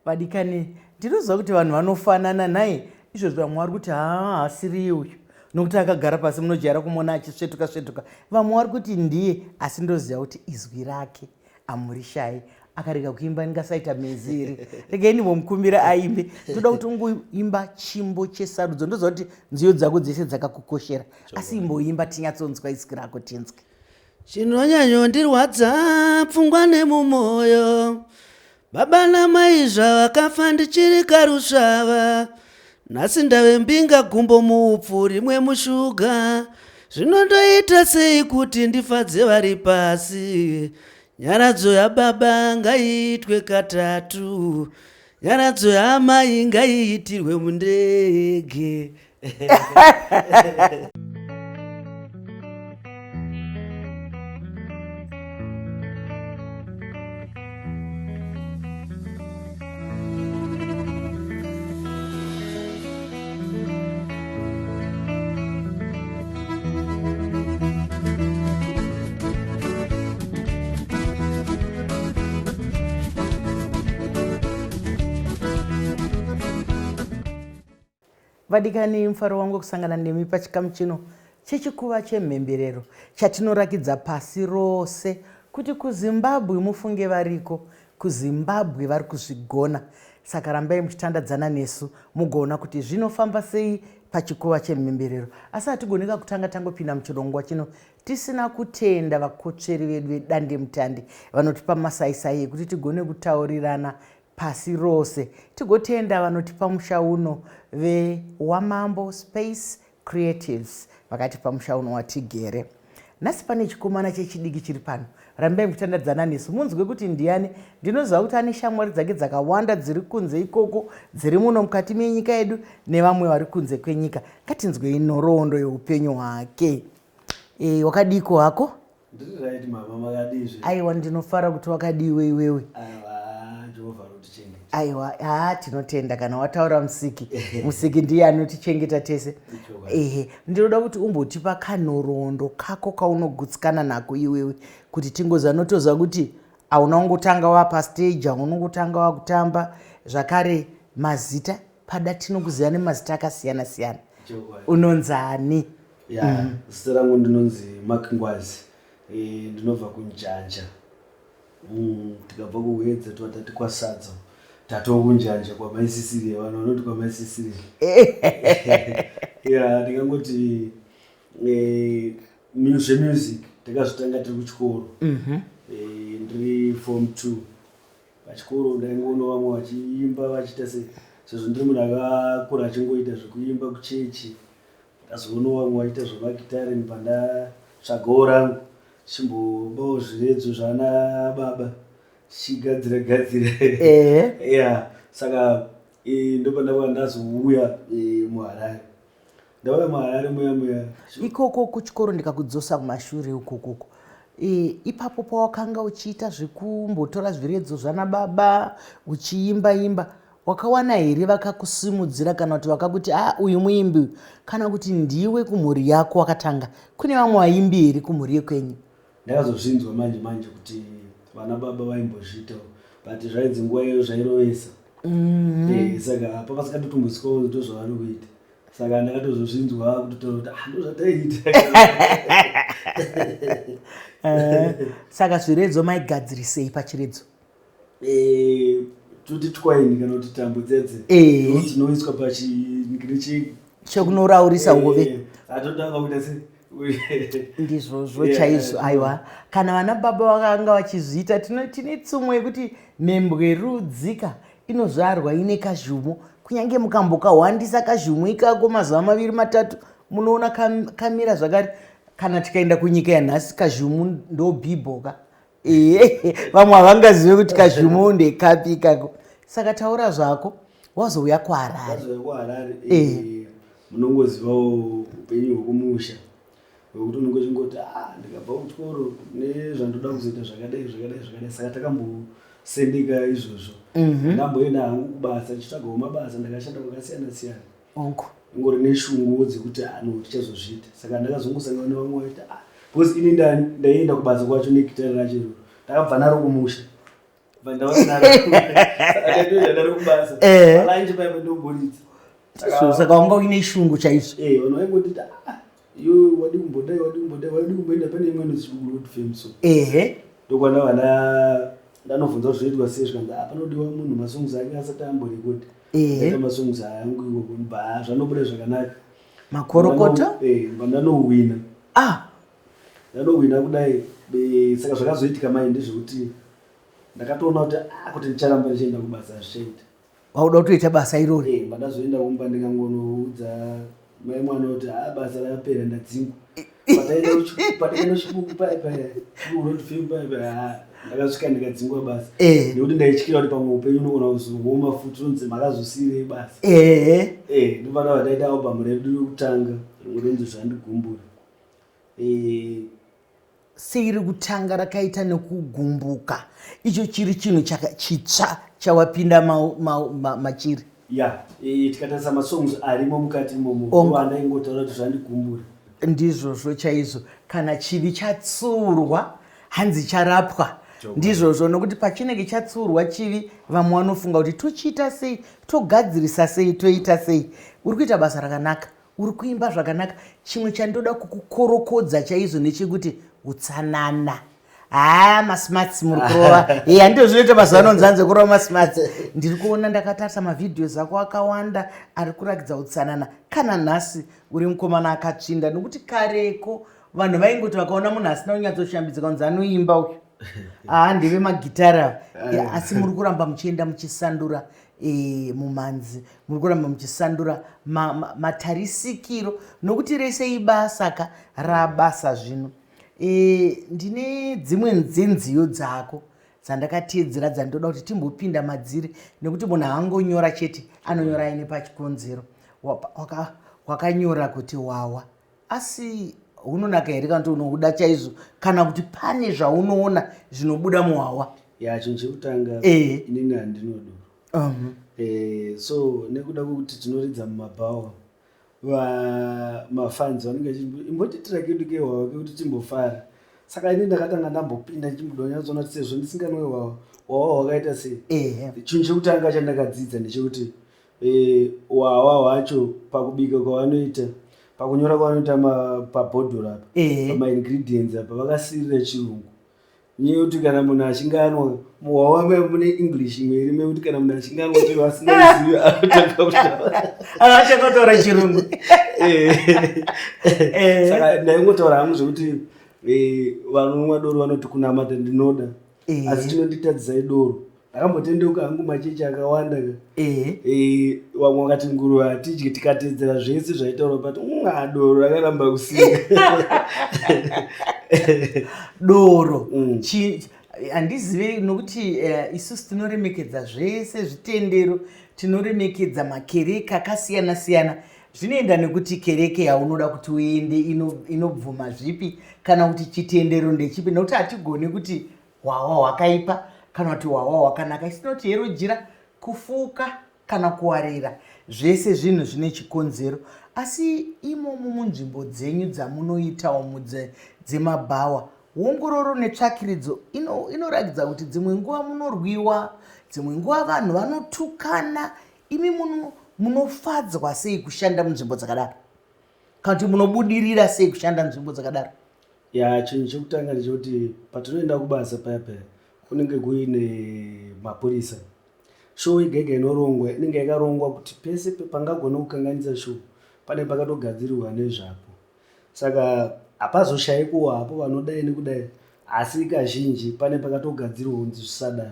Vadikani, ndinoziva kuti vanhu vanofanana nhai. Izvozvi vamwe vari kuti haa haasiriye uyu nokuti akagara pasi munojaira kumuona achisvetuka svetuka. Vamwe vari kuti ndiye, asi ndoziva kuti izwi rake amurishayi. Akarega kuimba ndingasaita mhezi here? Regai ndimbomukumbira aimbe. Ndoda kuti ungoimba chimbo chesarudzo. Ndoziva kuti nziyo dzako dzese dzakakukoshera, asi imboimba tinyatsonzwa izwi rako tinzwe. Chinonyanyondirwadza pfungwa nemumoyo Baba namai zvavakafa ndichiri karusvava Nhasi ndave mbinga gumbo muupfu rimwe mushuga Zvino ndoita sei kuti ndifadze vari pasi Nyaradzo yababa ngaiitwe katatu Nyaradzo yaamai ngaiitirwe mundege. Vadikani, mufaro wangu kusangana nemi pachikamu chino chechikuva chemhemberero chatinorakidza pasi rose kuti kuZimbabwe mufunge variko, kuZimbabwe vari kuzvigona. Saka rambai muchitandadzana nesu mugoona kuti zvinofamba sei pachikuva chemhemberero. Asi hatigoneka kutanga tangopinda muchirongwa chino tisina kutenda vakotsveri vedu vedandemutande vanotipa masaisai ekuti tigone kutaurirana pasi rose. Tigotenda vanotipa musha uno veWamambo Space Creatives vakatipa musha uno watigere. Nhasi pane chikomana chechidiki chiri pano. Rambai muchitandadzana nesu munzwe kuti ndiani. Ndinoziva kuti ane shamwari dzake dzakawanda dziri kunze ikoko, dziri muno mukati menyika yedu nevamwe vari kunze kwenyika. Ngatinzwei nhoroondo yeupenyu hwake. E, wakadiiko hako? Ndiri right mama, makadii? Aiwa, ndinofara kuti wakadiiwe iwewe. Aiwa, Jehovha anotichengeta. Aiwa, haa tinotenda kana wataura Musiki. Musiki ndiye anotichengeta tese. Ehe, ndinoda kuti umbotipa kanhoroondo kako kaunogutsikana nako iwewe kuti tingoziva notoziva kuti hauna kungotanga wapa stage, hauna kungotanga wakutamba zvakare mazita pada tinokuziva nemazita akasiyana siyana. Unonzani? Ya, zita rangu ndinonzi Mark Ngwazi. Ndinobva kuNjanja. Tikabva kuHwedza tova tati kwaSadza. Tatova kuNjanja kwaMai Sisilia, vanhu vanoti kwaMai Sisilia. Ya, ndingangoti zvemusic takazvitanga tiri kuchikoro. Ndiri form 2. Pachikoro ndaingoona vamwe vachiimba vachiita sei, sezvo ndiri munhu akakura achingoita zvekuimba kuchechi. Ndazoona vamwe vachiita zvemagitare ndibva ndatsvagawo rangu chimbobawo zviredzo zvana baba tichigadzira gadzira. Yeah, saka ndopandava ndazouya muHarare. Ndauya muHarare muya muya. Ikoko kuchikoro ndikakudzosa kumashure ukokoko. Ipapo pawakanga uchiita zvekumbotora zviredzo zvana baba uchiimba imba, wakawana here vakakusimudzira kana kuti vakakuti a uyu muimbi uyu, kana kuti ndiwe kumhuri yako wakatanga? Kune vamwe vaimbi here kumhuri yekwenyu? Ndakazozvinzwa manje manje kuti vana baba vaimbozviitawo, but zvainzi nguva iyo zvairovesa. Saka pavasikatotombosikawo ndozvavari kuita. Saka ndakatozozvinzwa kutotaura kuti ndozvataiita. Saka zviredzo maigadzirisei pachiredzo? Toti twaini kana kuti tambo dzedze dzinoiswa pachingiri chekunoraurisa hove. Atotanga kuita se ndizvozvo chaizvo. Aiwa, kana vana baba vakanga vachizviita, tine tsumo yekuti mhembwe rudzika inozvarwa ine kazhumu. Kunyange mukambokahwandisa kazhumu ikako mazuva maviri matatu, munoona kamira zvakare. Kana tikaenda kunyika yanhasi, kazhumu ndobhibhoka. Vamwe havangazive kuti kazhumu ndekapi ikako. Saka taura zvako, wazouya kuHarare. Wazouya kuHarare, munongozivawo upenyu hwekumusha hwekuti unenge uchingoti ndikabva kuchikoro nezvandoda kuzoita zvakadai zvakadai zvakadai. Saka takambosendeka izvozvo. Ndamboenda hangu kubasa ndichitsvagawo mabasa, ndakashanda kwakasiyana siyana. Ingori neshungu dzekuti no tichazozviita. Saka ndakazongosangana nevamwe vachiita because ini ndaienda kubasa kwacho negitari racho iroro, ndakabva naro kumusha. Bva kubasa. Eh. Palunch paipa ndomboridza. So, saka wanga uine shungu chaizvo. Eh, vanhu vaingonditi ah, iwe wadi kumbodai, wadi kumbodai, wadi kumboenda pane imwe inonzi Chibuku Road Fame so. Ehe. Ndokwana vana ndanobvunza kuti zvinoitwa sei zvikanzi ah, panodiwa munhu masongs ake asati amborekodha. Ehe. Ndaita masongs angu ikoko bva zvanobuda zvakanaka. Makorokoto? Eh, bva ndanowina. Ah, Ndanowina kudai eh, saka zvakazoitika mai ndezvekuti ndakatoona kuti ah, kuti ndicharamba ndichienda kubasa hazvichaita. Wauda kutoita basa irori. Eh, pandazoenda kumba ndikangonoudza mai mwana kuti ah, basa rakapera ndadzingwa. Pataenda pataenda kuchibuku paya paya, Chibuku Road Fame paya paya, ah, ndakasvika ndikadzingwa basa. Nekuti ndaityira kuti pamwe upenyu unogona kuzooma futi unonzi makazosiirei basa. Eh, ndopana vataita album redu rekutanga rimwe rinonzi Zvandigumbura. Eh, Seiri kutanga rakaita nekugumbuka icho chiri chinhu chitsva chawapinda machiri. Ya, eh, tikatarisa masongs arimo mukati imomo ndo andaingotaura kuti zvandigumbura. Ndizvozvo chaizvo, kana chivi chatsurwa hanzi charapwa. Ndizvozvo, nokuti pachinenge chatsurwa chivi vamwe vanofunga kuti tochiita sei, togadzirisa sei, toita sei. Uri kuita basa rakanaka, uri kuimba zvakanaka. Chimwe chandoda kukukorokodza chaizvo ndechekuti utsanana. Haa, masmarts muri kurova. Ye, handizvo zvinoita mazuva ano nzanze kurova masmarts. Ndiri kuona ndakatarisa mavhidhios ako akawanda ari kurakidza utsanana. Kana nhasi uri mukomana akatsvinda, nokuti kareko vanhu vaingoti vakaona munhu asina kunyatsoshambidzika kunzi anoimba uyu. Haa, ndeve magitara. Asi muri kuramba muchienda muchisandura mumhanzi, muri kuramba muchisandura matarisikiro, nokuti rese ibasa ka rabasa zvino. Ndine dzimwe dzenziyo dzako dzandakateedzera dzandinoda kuti timbopinda madziri, nekuti munhu haangonyora chete, anonyora aine pachikonzero. Wakanyora kuti wawa, asi hunonaka here kana kuti unohuda chaizvo, kana kuti pane zvaunoona zvinobuda muwawa? Ya, chinhu chekutanga, inini handinodoro. So nekuda kwekuti tinoridza mumabhawa, mafans vanenge vachiti imbotiitira kedu kehwawa kekuti timbofara. Saka ini ndakatanga ndambopinda ndichimboda kunyatsoona kuti sezvo ndisinganwe hwawa, hwawa hwakaita sei. Chinhu chekutanga chandakadzidza ndechekuti hwawa hwacho pakubika kwavanoita, pakunyora kwavanoita pabhodhoro apa, pamaingredients apa vakasirira chirungu. Nyaya yekuti kana munhu achinge anwa muhwawa mune English imwe irimo yekuti kana munhu achinge anwa chero asingazivi anotanga kutaura. Anotanga chirungu. Saka ndaingotaura hangu zvekuti vanomwa doro vanoti kunamata ndinoda, asi chinonditadzisai doro. Ndakambotendeuka hangu machechi akawanda ka. Vamwe vakati nguruve hatidyi, tikatedzera zvese zvaitaurwa, but doro rakaramba kusika. Doro. Handizivi nokuti isusu tinoremekedza zvese zvitendero, tinoremekedza makereke akasiyana siyana. Zvinoenda nekuti kereke yaunoda kuti uende inobvuma zvipi, kana kuti chitendero ndechipi, nekuti hatigoni kuti hwawa hwakaipa kana kuti hwawa hwakanaka. Isi tinoti hero jira, kufuka kana kuwarira, zvese zvinhu zvine chikonzero. Asi imomo munzvimbo dzenyu dzamunoita umu dzemabhawa, ongororo netsvakiridzo inoratidza kuti dzimwe nguva munorwiwa, dzimwe nguva vanhu vanotukana. Imi munofadzwa sei kushanda munzvimbo dzakadaro, kana kuti munobudirira sei kushanda nzvimbo dzakadaro? Ya, chinhu chekutanga ndechekuti patinoenda kubasa paya paya kunenge kuine mapurisa. Show yega yega inorongwa inenge yakarongwa kuti pese pangagona kukanganisa show pane pakatogadzirirwa nezvapo. Saka hapazoshayikwo hapo vanodai nekudai, asi kazhinji pane pakatogadzirwa kunzi zvisadaro.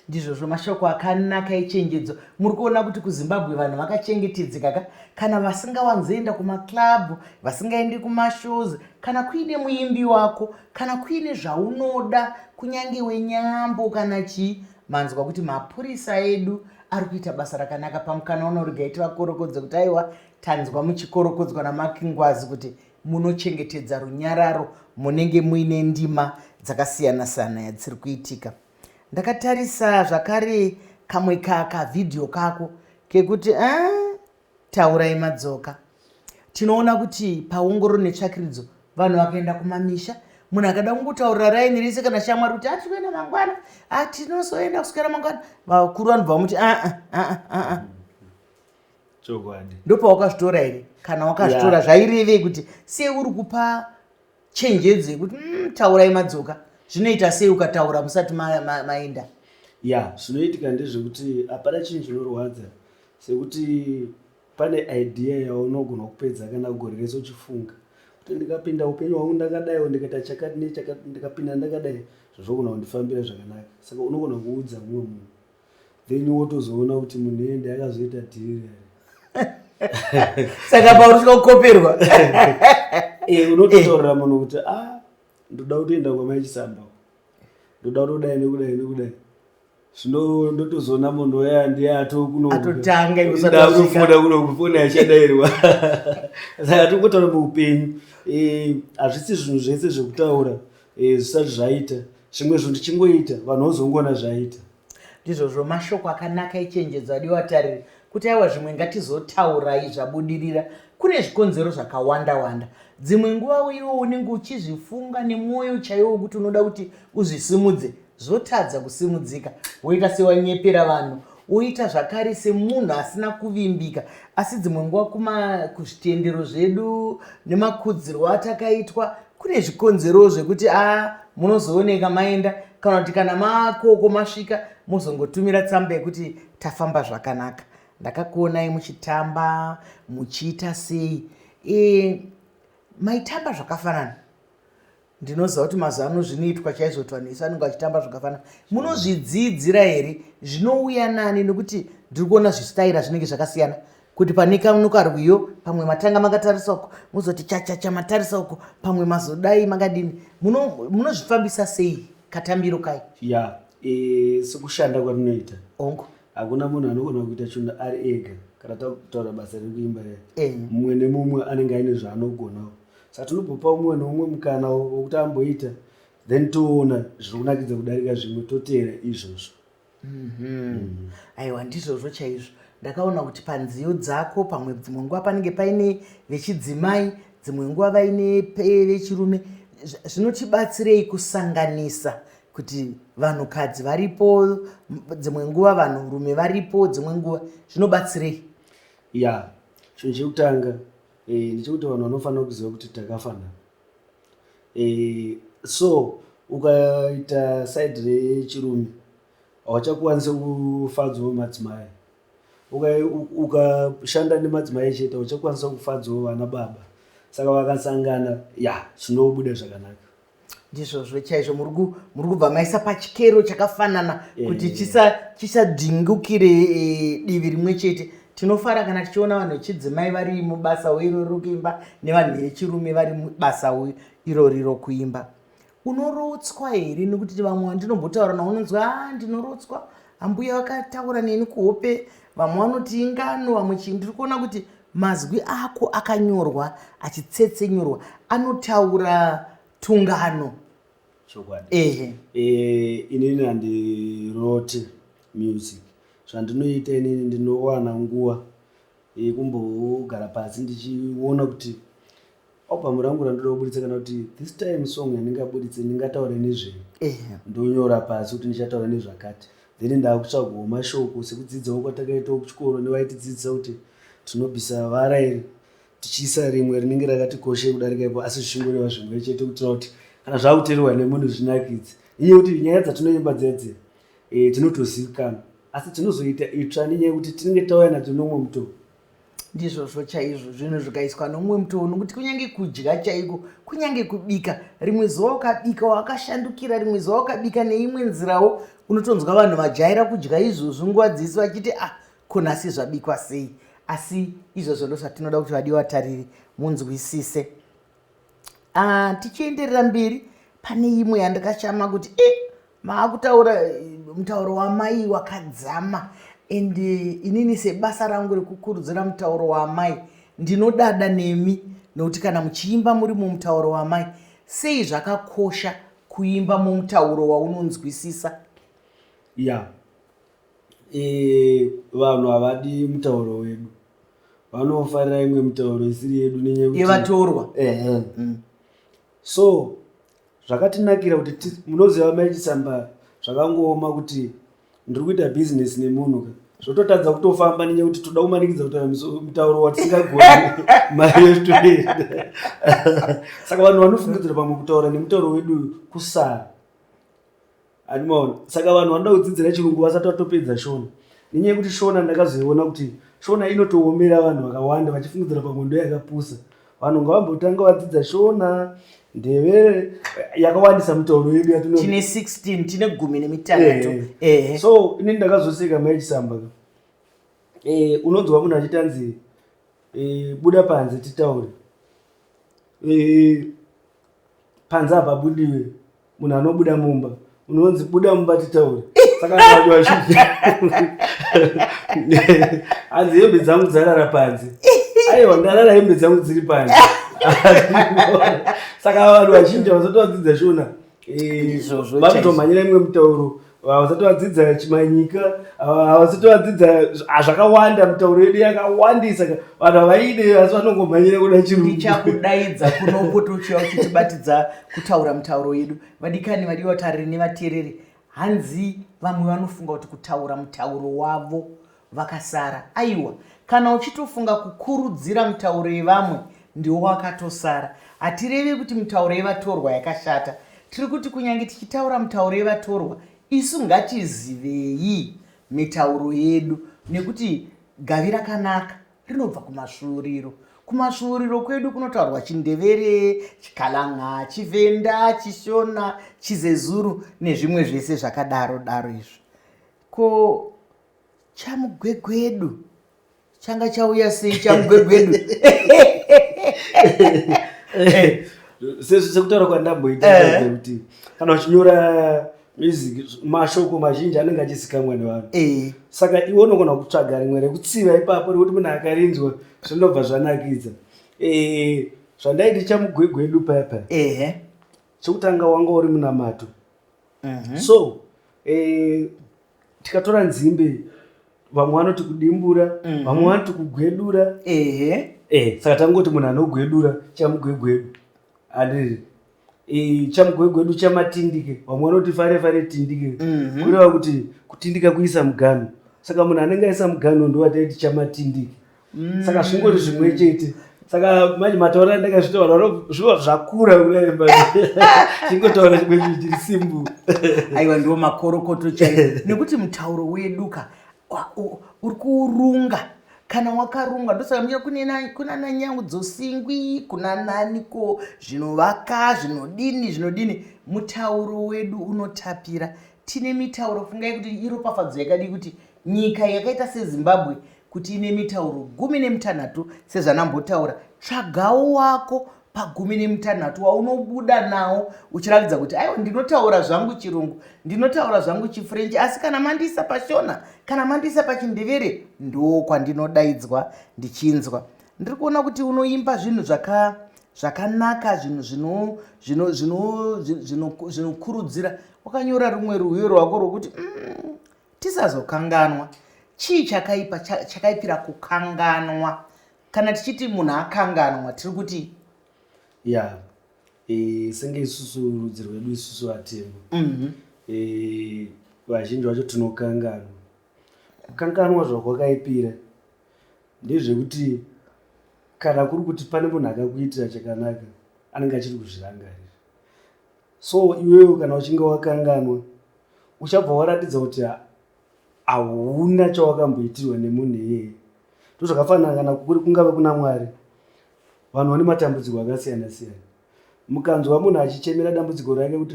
Ndizvozvo, mashoko akanaka echenjedzo. Muri kuona kuti kuZimbabwe vanhu vakachengetedzeka ka, kana vasingawanzoenda kumaclub, vasingaendi kumashows, kana kuine muimbi wako, kana kuine zvaunoda, kunyange wenyambo kana chii, manzwa kuti mapurisa edu ari kuita basa rakanaka. Pamukana uno regai tivakorokodze kuti aiwa, tanzwa muchikorokodzwa naMark Ngwazi kuti munochengetedza runyararo munenge muine ndima dzakasiyana-siyana dziri kuitika. Ndakatarisa zvakare kamwe kavhidhiyo kako kekuti taurai madzoka. Tinoona kuti paongororo netsvakiridzo vanhu vakaenda kumamisha, Munhu akada kungotaurira raini rese kana shamwari kuti atiri kuenda mangwana, atinozoenda kuswera mangwana, vakuru vanobva vamuti aa aa aa. Chokwadi. Ndopawakazvitora here? Kana wakazvitora, zvairevei kuti sei uri kupa chenjedzo yekuti taurai madzoka? Zvinoita sei ukataura musati maenda? Ya, zvinoitika ndezvekuti hapana chinhu chinorwadza sekuti pane idea yaunogona kupedza kana gore rese uchifunga kuti ndikapinda upenyu hwangu ndakadaiwo, ndikaita chakati nechakati, ndikapinda ndakadai, zvozvogona kundifambira zvakanaka. Saka unogona kuudza mumwe munhu, then wotozoona kuti munhu iyende akazoita dhiri. Saka pauri kusvika kukoperwa. Unototaurira munhu kuti a, ndoda kutoenda kwamai Chisamba, ndoda kutodai nekudai nekudai. Zvino ndotozoona munhu uya ndiye Atotanga iwe usati wasvika. Atokufona kuno, foni yachadairwa. Saka tingotaura muupenyu, hazvisi zvinhu zvese zvekutaura zvisati zvaita. Zvimwe zvinhu tichingoita, vanhu vozongoona zvaita. Ndizvozvo, mashoko akanaka echenjedzo, adiwa tariri, kuti aiwa, zvimwe ngatizotaurai zvabudirira. Kune zvikonzero zvakawanda wanda. Dzimwe nguva iwe unenge uchizvifunga nemwoyo chaiwo wekuti unoda kuti uzvisimudze, zvotadza kusimudzika, woita sewanyepera vanhu, woita zvakare semunhu asina kuvimbika. Asi dzimwe nguva kuzvitendero zvedu nemakudzirwo atakaitwa, kune zvikonzero zvekuti a, munozooneka maenda, kana kuti kana makoko masvika, mozongotumira tsamba yekuti tafamba zvakanaka, ndakakuonai muchitamba, muchiita sei. Maitamba zvakafanana. Ndinoziva kuti mazuva ano zvinoitwa chaizvo kuti vanhu vese vanenge vachitamba zvakafanana. Munozvidzidzira here? Zvinouya nani? Nekuti ndiri kuona zvistaira zvinenge zvakasiyana, kuti pane kamwe karwiyo, pamwe matanga makatarisa uko, mozoti chachacha matarisa uko, pamwe mazodai, makadini? Munozvifambisa sei katambiro kai? Ya, sekushanda kwatinoita, hakuna munhu anogona kuita chinhu ari ega. Kana takutaura basa rekuimba riya, mumwe nemumwe anenge aine zvaanogonawo. Saka tinobhopa mumwe neumwe mukana wokuti amboita, then toona zviri kunakidza kudarika zvimwe, toteera izvozvo. Aiwa, ndizvozvo chaizvo. Ndakaona kuti panziyo dzako pamwe dzimwe nguva panenge paine vechidzimai, dzimwe nguva vaine vechirume. Zvinotibatsirei kusanganisa kuti vanhukadzi varipo dzimwe nguva, vanhurume varipo dzimwe nguva? Zvinobatsirei? Ya, chinhu chekutanga ndechekuti vanhu vanofanira kuziva kuti takafanana. So ukaita side rechirume, hauchakwanisi kufadzawo madzimai. Ukashanda nemadzimai chete, hauchakwanisa kufadzawo vana baba. Saka vakasangana, ya, zvinobuda zvakanaka. Ndizvozvo chaizvo. Muri kubva maisa pachikero chakafanana kuti chisadhingukire divi rimwe chete. Tinofara kana tichiona vanhu vechidzimai vari mubasa irori rokuimba nevanhu vechirume vari mubasa irori rokuimba. Unorotswa here? Nekuti vamwe vandinombotaura navo unonzwa, a, ndinorotswa, ambuya vakataura neni kuhope. Vamwe vanoti ingano, vamwe chii. Ndiri kuona kuti mazwi ako akanyorwa achitsetsenyorwa anotaura tungano. Chokwadi. Inini handiroti music. Zvandinoita inini, ndinowana nguva yekumbogara pasi ndichiona kuti album rangu randoda kubuditsa, kana kuti this time song yandingabuditse, ndingataure nezvei. Ndonyora pasi kuti ndichataura nezvakati, then ndaakutsvagawo mashoko sekudzidzawo kwatakaitawo kuchikoro nevaitidzidzisa kuti tinobvisa vara iri tichiisa rimwe rinenge rakati koshe kudarika ipo, asi zvichingoreva zvimwe chete, kuitira kuti kana zvakuteerwa nemunhu zvinakidze. Inyaya yekuti nyaya dzatinoimba dzedze dzinotozivikanwa, asi dzinozoita itsva nenyaya yekuti tinenge tauya nadzo nomumwe mutoo. Ndizvozvo chaizvo. Zvinhu zvikaiswa nomumwe mutoo, nokuti kunyange kudya chaiko, kunyange kubika, rimwe zuva ukabika wakashandukira, rimwe zuva ukabika neimwe nzirawo, unotonzwa vanhu vajaira kudya izvozvo nguva dzese vachiti, ah, ko nhasi zvabikwa sei? Asi izvozvo ndo zvatinoda kuti vadiwa tariri munzwisise. Ah, tichienderera mberi, pane imwe yandakashama kuti maakutaura mutauro wamai wakadzama. And inini sebasa rangu rekukurudzira mutauro wamai, ndinodada nemi nokuti kana muchiimba muri mumutauro wamai. Sei zvakakosha kuimba mumutauro waunonzwisisa? Ya, vanhu havadi mutauro wedu, vanofarira imwe mitauro isiri yedu nenyaya yekuti yevatorwa. Ehe. So Zvakatinakira kuti munoziva mai Chisamba, zvakangooma kuti ndiri kuita bhizinesi nemunhu ka, zvototadza kutofamba nenyaya yekuti toda kumanikidza kutaura mutauro watisingagoni, mari yozvitoenda. Saka vanhu vanofungidzira pamwe kutaura nemutauro wedu kusara, andimaona. Saka vanhu vanoda kudzidzira chirungu vasati vatopedza Shona, nenyaya yekuti Shona, ndakazoiona kuti Shona inotoomera vanhu vakawanda, vachifungidzira pamwe ndo yakapusa. Vanhu ngavambotanga vadzidza Shona, Ndevere, yakawandisa mutauro yedu yatino. Tine 16, tine 16. So ini ndakazoseka, mai Chisamba. Unonzwa munhu achitanzi, "Buda panze titaure." Panze hapabudiwe, munhu anobuda mumba. Unonzi, "Buda mumba titaure." Saka vanhu vazhinji, hanzi, "Hembe dzangu dzarara panze." Aiwa, ndarara, hembe dzangu dziri panze. Saka vanhu vazhinji havasati vadzidza Shona. Ndizvozvo. Vanotomhanyira imwe mutauro, havasati vadzidza Chimanyika, havasati vadzidza zvakawanda. Mitauro yedu yakawandisa, vanhu havaide, asi vanongomhanyira kuda chirungu. Ndichakudaidza kunopota uchiuya uchitibatidza kutaura mutauro yedu. Vadikani, vadiwa tariri nevateereri, hanzi vamwe vanofunga kuti kutaura mutauro wavo vakasara. Aiwa, kana uchitofunga kukurudzira mutauro yevamwe, ndiwo wakatosara. Hatirevi kuti mitauro yevatorwa yakashata. Tiri kuti kunyange tichitaura mutauro yevatorwa, isu ngatizivei mitauro yedu, nekuti gavi rakanaka rinobva kumasvuuriro. Kumasvuuriro kwedu kunotaurwa Chindevere, Chikalanga, Chivhenda, Chishona, Chizezuru nezvimwe zvese zvakadaro daro izvo. Ko chamugwegwedu changa chauya sei, chamugwegwedu? Sekutaura kwandamboita kuti kana uchinyora music, mashoko mazhinji anenge achizikamwa nevanhu. Saka iwe unogona kutsvaga rimwe rekutsiva ipapo, rekuti munhu akarinzwa zvinobva zvanakidza. Zvandaiti chamugwegwedu paya paya, chekutanga wanga uri munamato. So tikatora nzimbe, vamwe vanoti kudimbura, vamwe vanoti kugwedura. Saka tangoti munhu anogwedura, chamugwegwedu, handiri? Chamugwegwedu chamatindike, vamwe vanoti fare fare tindike. Kureva kuti kutindika kuisa muganhu. Saka munhu anenge aisa muganhu ndowataiti chamatindike. Saka zvingori zvimwe chete. Saka manje mataura ndakazvitaura zviva zvakura kudai, chingotaura chimwe chinhu chiri simple. Aiwa, ndiwo makorokoto chaiwo, nekuti mutauro wedu ka uri kuurunga. Kana wakarunga, ndosaka muchira kuna nanyaudzosingwi, kuna naniko, zvinovaka, zvinodini zvinodini. Mutauro wedu unotapira. Tine mitauro. Fungai kuti iropafadzo yakadii kuti nyika yakaita seZimbabwe kuti ine mitauro 16. Sezvanambotaura, tsvagawo wako pa16 waunobuda nawo uchiratidza kuti aiwa, ndinotaura zvangu chirungu, ndinotaura zvangu chiFrench, asi kana mandiisa paShona, kana mandiisa pachiNdevere, ndo kwandinodaidzwa ndichinzwa. Ndiri kuona kuti unoimba zvinhu zvakanaka, zvinhu zvinokurudzira. Wakanyora rumwe rwiyo rwako rwokuti "Tisazokanganwa." Chii chakaipa, chakaipira kukanganwa? Kana tichiti munhu akanganwa, tiri kuti? Ya, senge isusu rudzi rwedu, isusu vatema, vazhinji vacho tinokanganwa. Kukanganwa zvakwakaipira ndezvekuti kana kuri kuti pane munhu akakuitira chakanaka, anenge achiri kuzvirangarira. So iwewe kana uchinge wakanganwa, uchabva waratidza kuti hauna chawakamboitirwa nemunhu iyeye. Ndozvakafanana kana kuri kungave kuna Mwari. Vanhu vane matambudziko akasiyana siyana. Mukanzwa munhu achichemera dambudziko rake kuti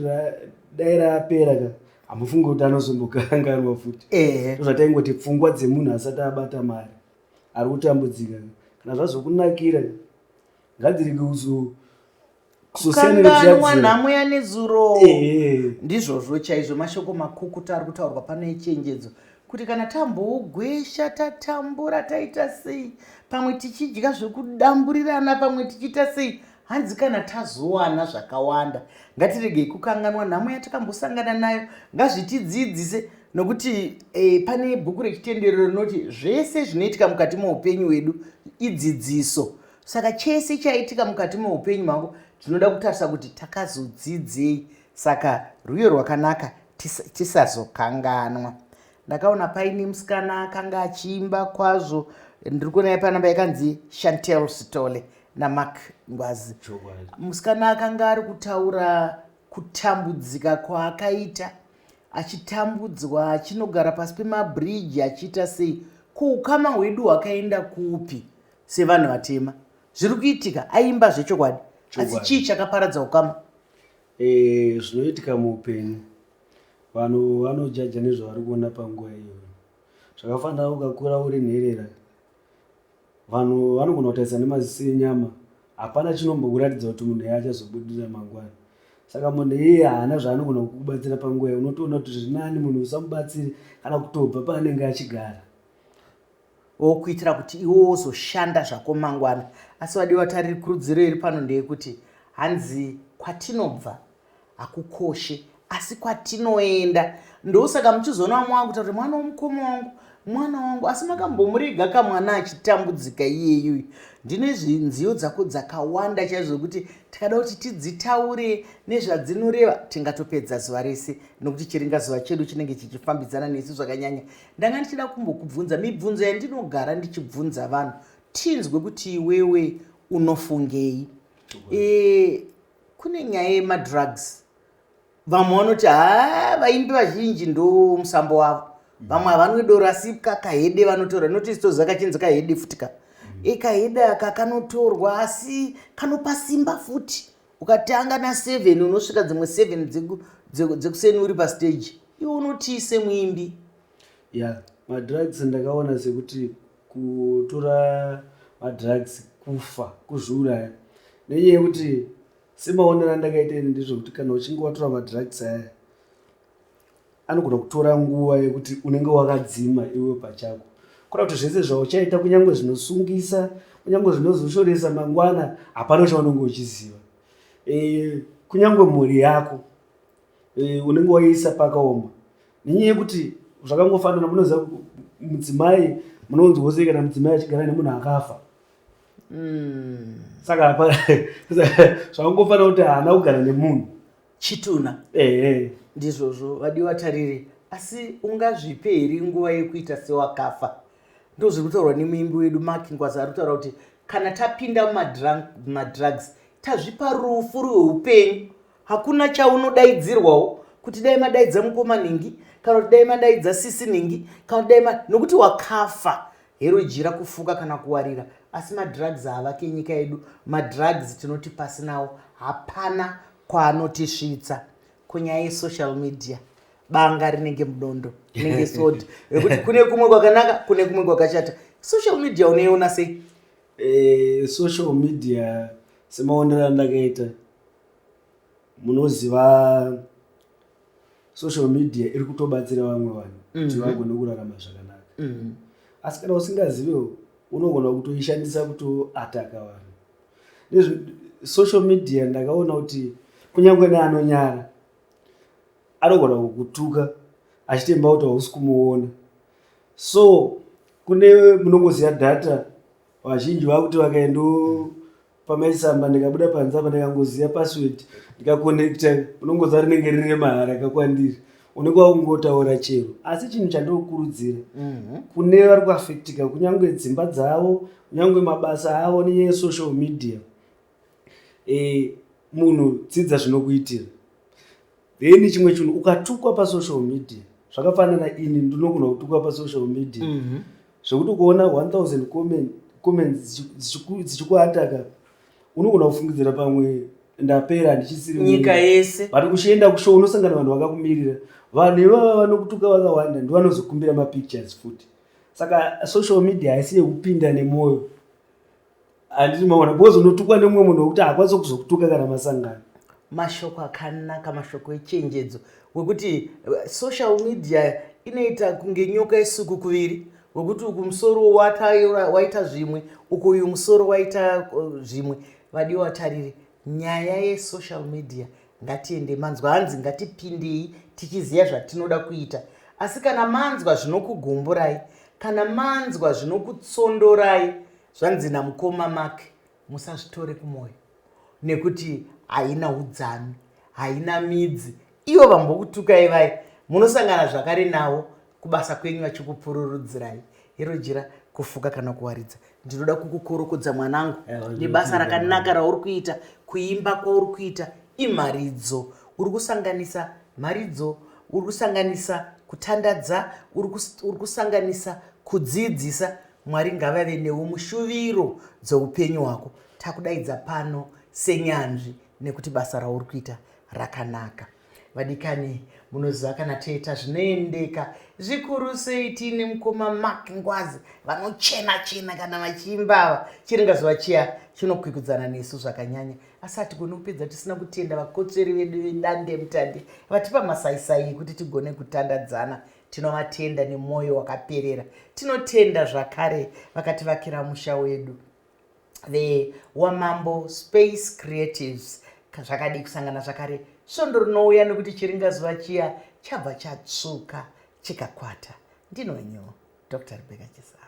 dai rapera ka, hamufungi kuti anozombokanganwa futi. Ndozvataingoti pfungwa dzemunhu asati abata mari, ari kutambudzika, kana zvazokunakira, ngadzirege kuzo Kukanganwa nhamo yanezuro. Ndizvozvo chaizvo. Mashoko makukutu ari kutaurwa pano echenjedzo, kuti kana tambougwesha, tatambura, taita sei, pamwe tichidya zvekudamburirana, pamwe tichiita sei, hanzi kana tazowana zvakawanda, ngatiregei kukanganwa nhamo yatakambosangana nayo. Ngazvitidzidzise, nokuti pane bhuku rechitendero rinoti zvese zvinoitika mukati meupenyu hwedu idzidziso. Saka chese chaitika mukati meupenyu hwako. Tinoda kutarisa kuti takazodzidzei, saka rwiyo rwakanaka tisazokanganwa. Ndakaona paine musikana akanga achiimba kwazvo, ndiri kuona panamba yakanzi Chantel Sitole naMark Ngwazi. Musikana akanga ari kutaura kutambudzika kwaakaita achitambudzwa, achinogara pasi pemabhiriji achiita sei. Ko ukama hwedu hwakaenda kupi sevanhu vatema? Zviri kuitika, aimba zvechokwadi, asi chii chakaparadza ukama? Zvinoitika muupenyu, vanhu vanojaja nezvavari kuona panguva iyoyo. Zvakafanira ukakura uri nherera, vanhu vanogona kutarisa nemaziso enyama, hapana chinombokuratidza kuti munhu iye achazobudirira mangwana. Saka munhu iye haana zvaanogona kukubatsira panguva iyo, unotoona kuti zviri nani munhu usamubatsire kana kutobva paanenge achigara. Kuitira kuti iwe wozoshanda zvako mangwana. Asi vadiwa tariri, kurudziro iri pano ndeyekuti hanzi kwatinobva hakukoshe, asi kwatinoenda. Ndosaka muchizoona vamwe vakuita kuti mwana womukoma wangu, mwana wangu, asi makambomurega kamwana achitambudzika iyeyuyu. Ndine nziyo dzako dzakawanda chaizvo zvekuti tikada kuti tidzitaure nezvadzinoreva tingatopedza zuva rese, nokuti chiringazuva chedu chinenge chichifambidzana nesu zvakanyanya. Ndanga ndichida kumbokubvunza mibvunzo yandinogara ndichibvunza vanhu, tinzwe kuti iwewe unofungei. Kune nyaya yemadrugs, vamwe vanoti ha, vaimbi vazhinji ndo musambo wavo, vamwe havanwe doro asi kakahede vanotora, noti toziva kachinzi kahede futi ka. Kahede aka kanotorwa asi kanopa simba futi. Ukatanga na7 unosvika dzimwe 7 dzekuseni uri pastage. Iwe unotii semuimbi? Ya, madrugs ndakaona sekuti kutora madrugs kufa, kuzviuraya, nenyaya yekuti semaonero andakaita ini ndezvekuti kana uchinge watora madrugs aya anogona kutora nguva yekuti unenge wakadzima iwe pachako, kuda kuti zvese zvauchaita, kunyange zvinosungisa, kunyange zvinozoshoresa mangwana, hapana chaunenge uchiziva. Kunyange mhuri yako unenge waiisa pakaoma, nenyaya yekuti zvakangofanana, munoziva mudzimai, munonzwa sei kana mudzimai achigara nemunhu akafa? Saka zvakangofanana kuti haana kugara nemunhu Chituna. Ehe. Ndizvozvo vadiwa tariri, asi ungazvipe here nguva yekuita sewakafa? Ndozviri kutaurwa nemuimbi wedu Mark Ngwazi, ari kutaura kuti kana tapinda mumadrugs tazvipa rufu rweupenyu. Hakuna chaunodaidzirwawo kuti dai madaidza mukoma nhingi, kana kuti dai madaidza sisi nhingi, kana kuti dai, nokuti wakafa. Hero jira kufuka kana kuwarira, asi madrugs haavake nyika yedu. Madrugs tinoti pasi nawo, hapana kwaanotisvitsa. Kunyaya yesocial media, banga rinenge mudondo, rinenge sword, rekuti kune kumwe kwakanaka, kune kumwe kwakashata. Social media unoiona sei? Social media semaonero andakaita, munoziva social media iri kutobatsira vamwe vanhu kuti vagone kurarama zvakanaka. Asi kana usingazivewo unogona kutoishandisa kutoataka vanhu. Social media ndakaona kuti kunyange neanonyara anogona kukutuka achitemba kuti hausi kumuona. So kune munongoziva data, vazhinji vakuti vakaendo pamaisamba, ndikabuda panze apa ndikangoziva password ndikakonekta, unongoziva rinenge riri remahara kakwandiri, unenge wakungotaura chero. Asi chinhu chandinokurudzira kune vari kuafektika, kunyange dzimba dzavo, kunyange mabasa avo nenyaya yesocial media, munhu dzidza zvinokuitira. Then chimwe chinhu, ukatukwa pasocial media, zvakafanana ini ndinogona kutukwa pasocial media zvekuti kuona 1000 comments dzichikuataka unogona kufungidzira pamwe ndapera, handichisiri nyika yese. But uchienda kushow unosangana vanhu vakakumirira. Vanhu ivava vanokutuka vakawanda ndivanozokumbira mapictures futi. Saka social media haisi yekupinda nemwoyo, handiti maona? Because unotukwa nemumwe munhu wekuti haakwanisi kuzokutuka kana masangano. Mashoko akanaka, mashoko echenjedzo, wekuti social media inoita kunge nyoka yesuku kuviri, wekuti uku musoro waita zvimwe, uku uyu musoro waita zvimwe. Vadiwa tariri, nyaya yesocial media ngatiende manzwa, hanzi ngatipindei tichiziva zvatinoda kuita. Asi kana manzwa zvinokugumburai, kana manzwa zvinokutsondorai, zvanzi namukoma Mark, musazvitore kumwoyo. Nekuti haina udzami, haina midzi. Ivo vambokutukai vai, munosangana zvakare navo kubasa kwenyu vachikupururudzirai. Hero jira kufuka kana kuwaridza. Ndinoda kukukorokodza mwanangu nebasa rakanaka rauri kuita, kuimba kwauri kuita imharidzo. Uri kusanganisa mharidzo, uri kusanganisa kutandadza, uri kusanganisa kudzidzisa. Mwari ngavave newe mushuviro dzeupenyu hwako. Takudaidza pano senyanzvi nekuti basa rauri kuita rakanaka. Vadikani, munoziva kana toita zvinoendeka zvikuru sei tiine mukoma Mark Ngwazi vanochena chena kana vachiimba ava. Chiringazuva chiya chinokwikwidzana nesu zvakanyanya, asi hatigoni kupedza tisina kutenda vakotsveri vedu vedandemutande vatipa masaisai ekuti tigone kutandadzana. Tinovatenda nemwoyo wakaperera. Tinotenda zvakare vakativakira musha wedu veWamambo Space Creatives. Zvakadii kusangana zvakare svondo rinouya, nekuti chiringazuva chiya chabva chatsvuka chikakwata. Ndinonyo Dr. Rebecca Chisa.